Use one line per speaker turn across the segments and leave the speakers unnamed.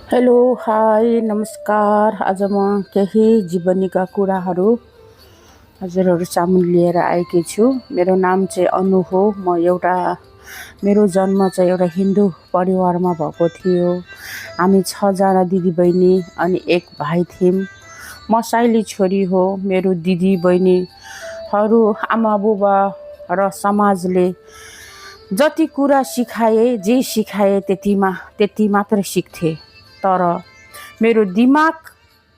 Hello, high, नमस्कार। आज म केही जीवनीका कुराहरू हजुरहरू सामु लिएर आएकी छु। मेरो नाम चाहिँ अनु हो। मेरो जन्म चाहिँ एउटा हिन्दू परिवारमा भएको थियो। हामी 6 जना दिदीबहिनी अनि एक भाइ थियौँ। म साइली छोरी हो। मेरो दिदी बहिनीहरू आमा बुबा र समाजले जति कुरा सिकाए, जे सिकाए त्यति मात्र सिक्थे। तर मेरो दिमाग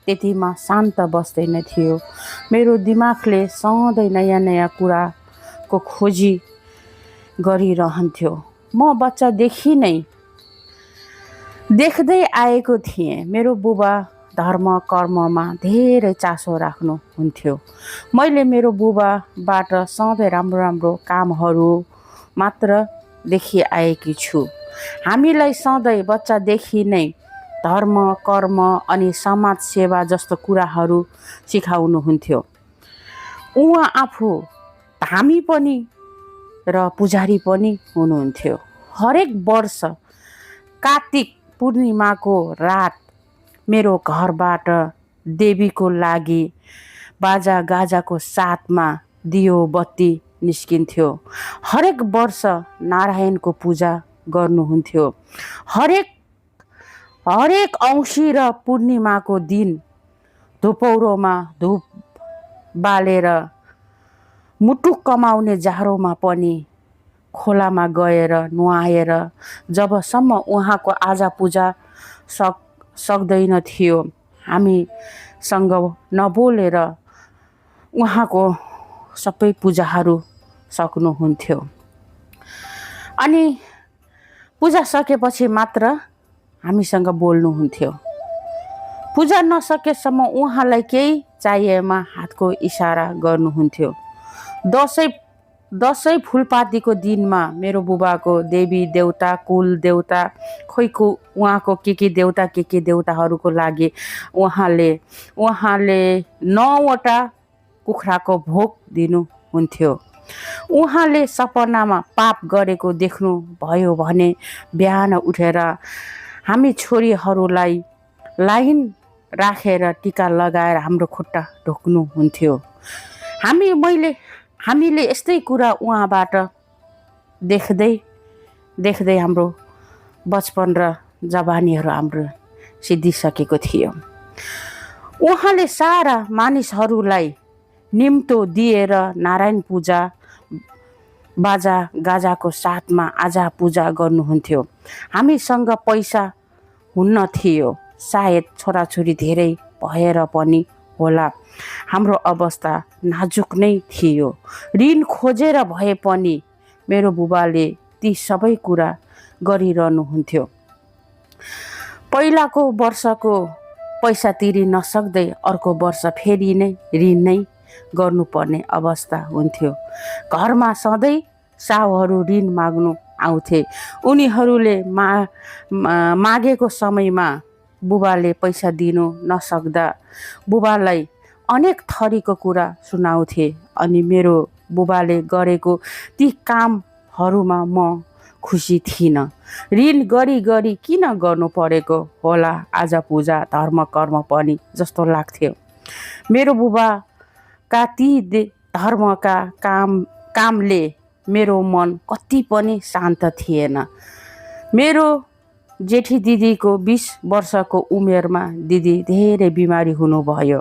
त्यतिमा शान्त बस्दैन थियो। मेरो दिमागले सधैँ नयाँ नयाँ कुराको खोजी गरिरहन्थ्यो। म बच्चादेखि नै देख्दै आएको थिएँ। मेरो बुबा धर्म कर्ममा धेरै चासो राख्नुहुन्थ्यो। मैले मेरो बुबाबाट सधैँ राम्रो राम्रो कामहरू मात्र देखिआएकी छु। हामीलाई सधैँ बच्चादेखि नै धर्म कर्म अनि समाज सेवा जस्तो कुराहरू सिकाउनुहुन्थ्यो। उहाँ आफू धामी पनि र पुजारी पनि हुनुहुन्थ्यो। हरेक वर्ष कार्तिक पूर्णिमाको रात मेरो घरबाट देवीको लागि बाजा गाजाको साथमा दियो बत्ती निस्किन्थ्यो। हरेक वर्ष नारायणको पूजा गर्नुहुन्थ्यो। हरेक औँसी र पूर्णिमाको दिन धुपौरोमा धुप बालेर मुटु कमाउने जाडोमा पनि खोलामा गएर नुहाएर जबसम्म उहाँको आजा पूजा सक्दैन थियो, हामीसँग नबोलेर उहाँको सबै पूजाहरू सक्नुहुन्थ्यो। अनि पूजा सकेपछि मात्र हामीसँग बोल्नुहुन्थ्यो। पूजा नसकेसम्म उहाँलाई केही चाहिएमा हातको इसारा गर्नुहुन्थ्यो। दसैँ फुलपातीको दिनमा मेरो बुबाको देवी देवता कुल देवता उहाँको के देवताहरूको लागि उहाँले 9 वटा कुखुराको भोग दिनुहुन्थ्यो। उहाँले सपनामा पाप गरेको देख्नु भयो भने बिहान उठेर हामी छोरीहरूलाई लाइन राखेर टीका लगाएर हाम्रो खुट्टा ढोक्नुहुन्थ्यो। हामीले यस्तै कुरा उहाँबाट देख्दै हाम्रो बचपन र जवानीहरू हाम्रो सिद्धिसकेको थियो। उहाँले सारा मानिसहरूलाई निम्तो दिएर नारायण पूजा बाजा गाजाको साथमा आजा पूजा गर्नुहुन्थ्यो। हामीसँग पैसा हुन्न थियो, सायद छोराछोरी धेरै भएर पनि होला हाम्रो अवस्था नाजुक नै थियो। ऋण खोजेर भए पनि मेरो बुबाले ती सबै कुरा गरिरहनुहुन्थ्यो। पहिलाको वर्षको पैसा तिरि नसक्दै अर्को वर्ष फेरि नै ऋण नै गर्नुपर्ने अवस्था हुन्थ्यो। घरमा सधैँ साहुहरू ऋण माग्नु आउँथे। उनीहरूले मागेको समयमा बुबाले पैसा दिनु नसक्दा बुबालाई अनेक थरीको कुरा सुनाउँथे। अनि मेरो बुबाले गरेको ती कामहरूमा म खुसी थिइनँ। ऋण गरी किन गर्नु परेको होला आजा पूजा धर्म कर्म पनि जस्तो लाग्थ्यो। मेरो बुबाका ती धर्मका कामले मेरो मन कति पनि शान्त थिएन। मेरो जेठी दिदीको 20 वर्षको उमेरमा दिदी धेरै बिमारी हुनुभयो।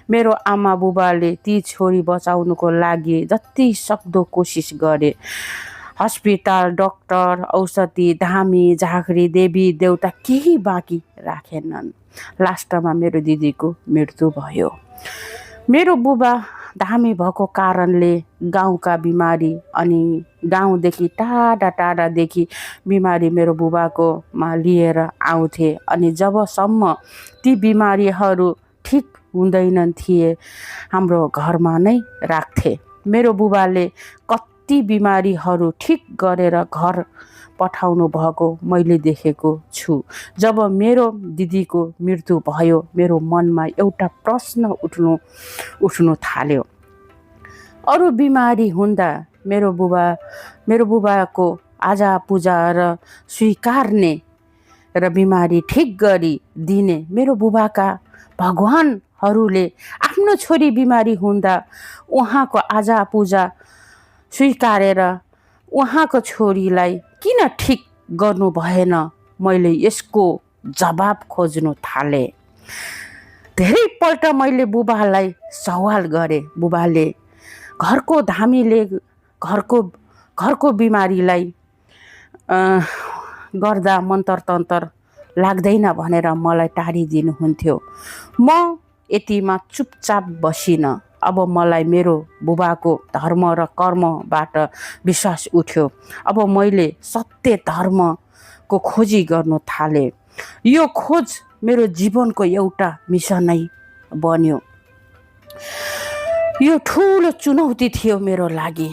मेरो आमा बुबाले ती छोरी बचाउनुको लागि जति सक्दो कोसिस गरे। अस्पताल, डाक्टर, औषधि, धामी झाँक्री देवी देवता केही बाँकी राखेनन्। लास्टमा मेरो दिदीको मृत्यु भयो। मेरो बुबा धामी भएको कारणले गाउँका बिमारी अनि गाउँदेखि टाढादेखि बिमारी मेरो बुबाकोमा लिएर आउँथे। अनि जबसम्म ती बिमारीहरू ठिक हुँदैनन् थिए हाम्रो घरमा नै राख्थे। मेरो बुबाले कति बिमारीहरू ठिक गरेर घर पठाउनु भएको मैले देखेको छु। जब मेरो दिदीको मृत्यु भयो मेरो मनमा एउटा प्रश्न उठ्नु थाल्यो। अरू बिमारी हुँदा मेरो बुबाको आजा पूजा र स्वीकार्ने र बिमारी ठिक गरी दिने मेरो बुबाका भगवानहरूले आफ्नो छोरी बिमारी हुँदा उहाँको आजा पूजा स्वीकारेर उहाँको छोरीलाई किन ठिक गर्नु भएन? मैले यसको जवाब खोज्नु थालेँ। धेरैपल्ट मैले बुबालाई सवाल गरेँ। बुबाले घरको धामीले घरको बिमारीलाई गर्दा मन्तर तन्तर लाग्दैन भनेर मलाई टाढिदिनुहुन्थ्यो। म यतिमा चुपचाप बसिनँ। अब मलाई मेरो बुबाको धर्म र कर्मबाट विश्वास उठ्यो। अब मैले सत्य धर्मको खोजी गर्न थालेँ। यो खोज मेरो जीवनको एउटा मिसनै बन्यो। यो ठुलो चुनौती थियो मेरो लागि।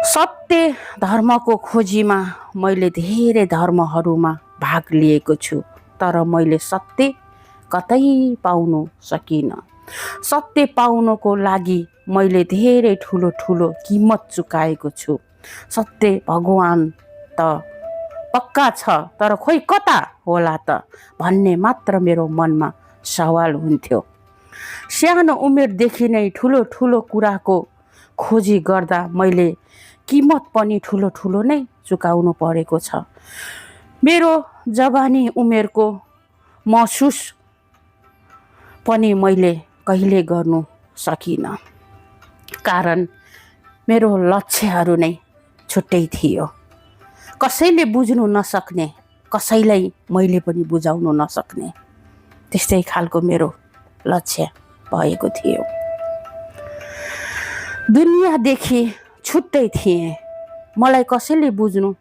सत्य धर्मको खोजीमा मैले धेरै धर्महरूमा भाग लिएको छु, तर मैले सत्य कतै पाउन सकिनँ। सत्य पाउनको लागि मैले धेरै ठुलो कीमत चुकाएको छु। सत्य भगवान त पक्का छ, तर खोइ कता होला त भन्ने मात्र मेरो मनमा सवाल हुन्थ्यो। सानो उमेरदेखि नै ठुलो कुराको खोजी गर्दा मैले कीमत पनि ठुलो नै चुकाउनु परेको छ। मेरो जवानी उमेरको महसुस पनि मैले कहिले गर्नु सकिनँ, कारण मेरो लक्ष्यहरू नै छुट्टै थियो। कसैले बुझ्नु नसक्ने, कसैलाई मैले पनि बुझाउनु नसक्ने, त्यस्तै खालको मेरो लक्ष्य भएको थियो। दुनियाँदेखि छुट्टै थिएँ। मलाई कसैले बुझ्नु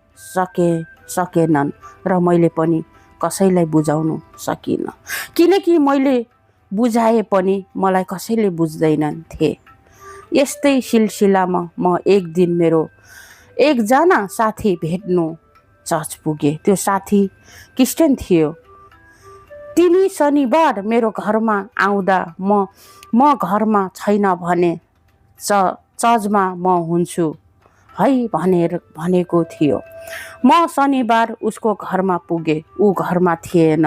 सकेनन् र मैले पनि कसैलाई बुझाउनु सकिनँ, किनकि मैले बुझाए पनि मलाई कसैले बुझ्दैनन् थिए। यस्तै सिलसिलामा म एक दिन मेरो एकजना साथी भेट्नु चर्च पुगे। त्यो साथी क्रिस्चियन थियो। तिनी शनिबार मेरो घरमा आउँदा म घरमा छैन भने चर्चमा म हुन्छु है भनेको थियो। म शनिबार उसको घरमा पुगे। ऊ घरमा थिएन।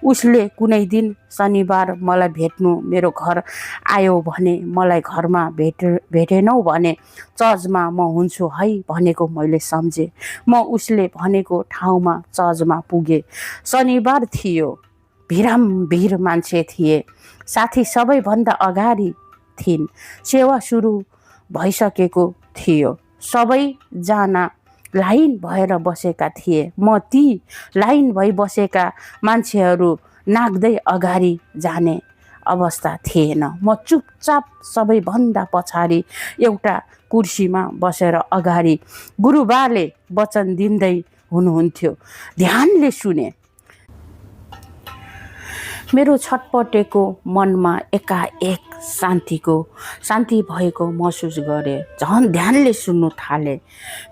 उसले कुनै दिन शनिबार मलाई भेट्नु मेरो घर आयो भने मलाई घरमा भेटेनौ भने चर्चमा म हुन्छु है भनेको मैले सम्झेँ। म उसले भनेको ठाउँमा चर्चमा पुगे। शनिबार थियो। भिड मान्छे थिए। साथी सबैभन्दा अगाडि थिइन्। सेवा सुरु भइसकेको थियो। सबैजना लाइन भएर बसेका थिए। म ती लाइन भई बसेका मान्छेहरू नाग्दै अगाडि जाने अवस्था थिएन। म चुपचाप सबैभन्दा पछाडि एउटा कुर्सीमा बसेर अगाडि गुरुबाले वचन दिँदै हुनुहुन्थ्यो। ध्यानले सुने। मेरो छटपटेको मनमा एकाएक शान्ति भएको महसुस गरेँ। झन् ध्यानले सुन्नु थालेँ।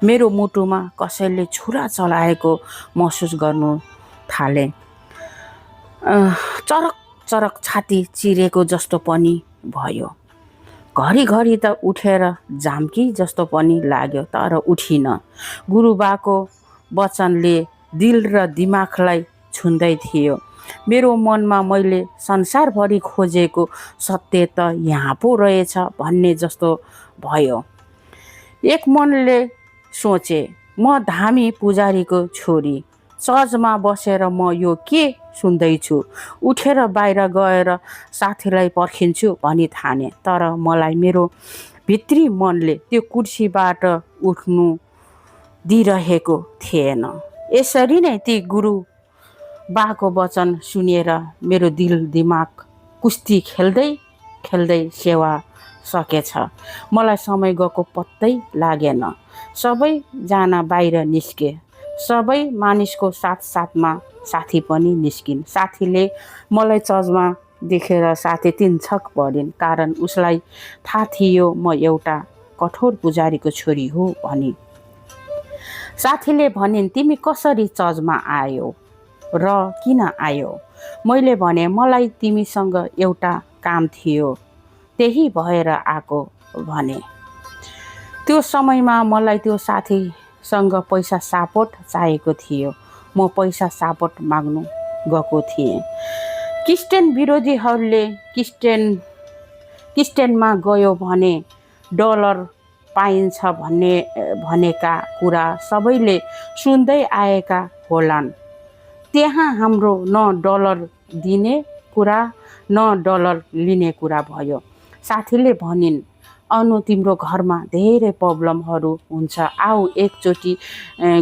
मेरो मुटुमा कसैले छुरा चलाएको महसुस गर्नु थालेँ। चरक छाती चिरेको जस्तो पनि भयो। घरिघरि त उठेर जाम्की जस्तो पनि लाग्यो, तर उठिनँ। गुरुबाको वचनले दिल र दिमागलाई छुँदै थियो। मेरो मनमा मैले संसारभरि खोजेको सत्य त यहाँ पो रहेछ भन्ने जस्तो भयो। एक मनले सोचे, म धामी पुजारीको छोरी, चर्चमा बसेर म यो के सुन्दैछु? उठेर बाहिर गएर साथीलाई पर्खिन्छु भनी ठाने। तर मलाई मेरो भित्री मनले त्यो कुर्सीबाट उठ्नु दिइरहेको थिएन। यसरी नै ती गुरु बाको वचन सुनेर मेरो दिल दिमाग कुस्ती खेल्दै सेवा सकेछ। मलाई समय गएको पत्तै लागेन। सबैजना बाहिर निस्के। सबै मानिसको साथमा साथी पनि निस्किन्। साथीले मलाई चर्चमा देखेर साथी तिनछक परिन्, कारण उसलाई थाहा थियो म एउटा कठोर पुजारीको छोरी हो भनी। साथीले भनिन्, तिमी कसरी चर्चमा आयो र किन आयो? मैले भने, मलाई तिमीसँग एउटा काम थियो, त्यही भएर आएको भने। त्यो समयमा मलाई त्यो साथीसँग पैसा सापोट चाहिएको थियो। म पैसा सापट माग्नु गएको थिएँ। क्रिस्चियन विरोधीहरूले क्रिस्चियनमा गयो भने डलर पाइन्छ भनेका कुरा सबैले सुन्दै आएका होलान्। त्यहाँ हाम्रो न डलर दिने कुरा न डलर लिने कुरा भयो। साथीले भनिन्, अनु तिम्रो घरमा धेरै प्रब्लमहरू हुन्छ, आऊ एकचोटि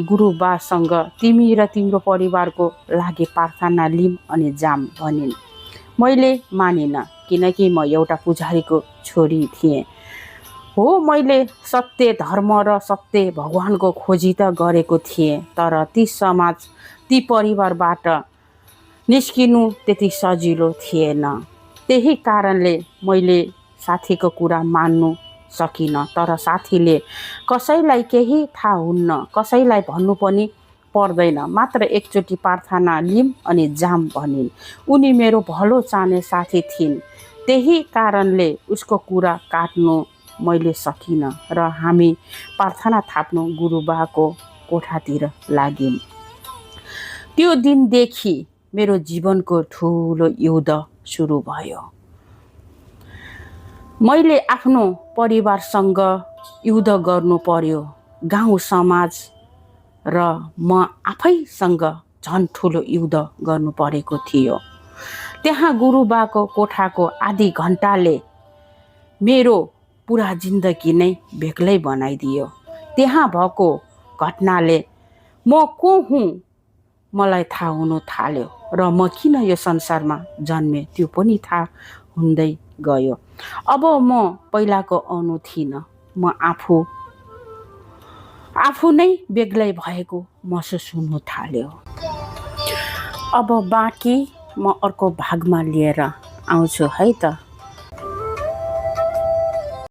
गुरुबासँग तिमी र तिम्रो परिवारको लागि प्रार्थना लिम अनि जाम भनिन्। मैले मानिनँ किनकि म एउटा पुजारीको छोरी थिएँ। हो, मैले सत्य धर्म र सत्य भगवानको खोजी त गरेको थिएँ, तर ती परिवारबाट निस्किनु त्यति सजिलो थिएन। त्यही कारणले मैले साथीको कुरा मान्नु सकिनँ। तर साथीले कसैलाई केही थाहा हुन्न, कसैलाई भन्नु पनि पर्दैन, मात्र एकचोटि प्रार्थना लिम अनि जाम भनिन्। उनी मेरो भलो चाहने साथी थिइन्, त्यही कारणले उसको कुरा काट्नु मैले सकिनँ र हामी प्रार्थना थाप्नु गुरुबाको कोठातिर लाग्यौँ। त्यो दिनदेखि मेरो जीवनको ठुलो युद्ध सुरु भयो। मैले आफ्नो परिवारसँग युद्ध गर्नु पर्यो, गाउँ समाज र म आफैसँग झन् ठुलो युद्ध गर्नु परेको थियो। त्यहाँ गुरुबाको कोठाको आधी घन्टाले मेरो पुरा जिन्दगी नै बेग्लै बनाइदियो। त्यहाँ भएको घटनाले म को हुँ मलाई थाहा हुनु थाल्यो र म किन यो संसारमा जन्मेँ त्यो पनि थाहा हुँदै गयो। अब म पहिलाको अनु थिइनँ, म आफू नै बेग्लै भएको महसुस हुनु थाल्यो। अब बाँकी म अर्को भागमा लिएर आउँछु है त।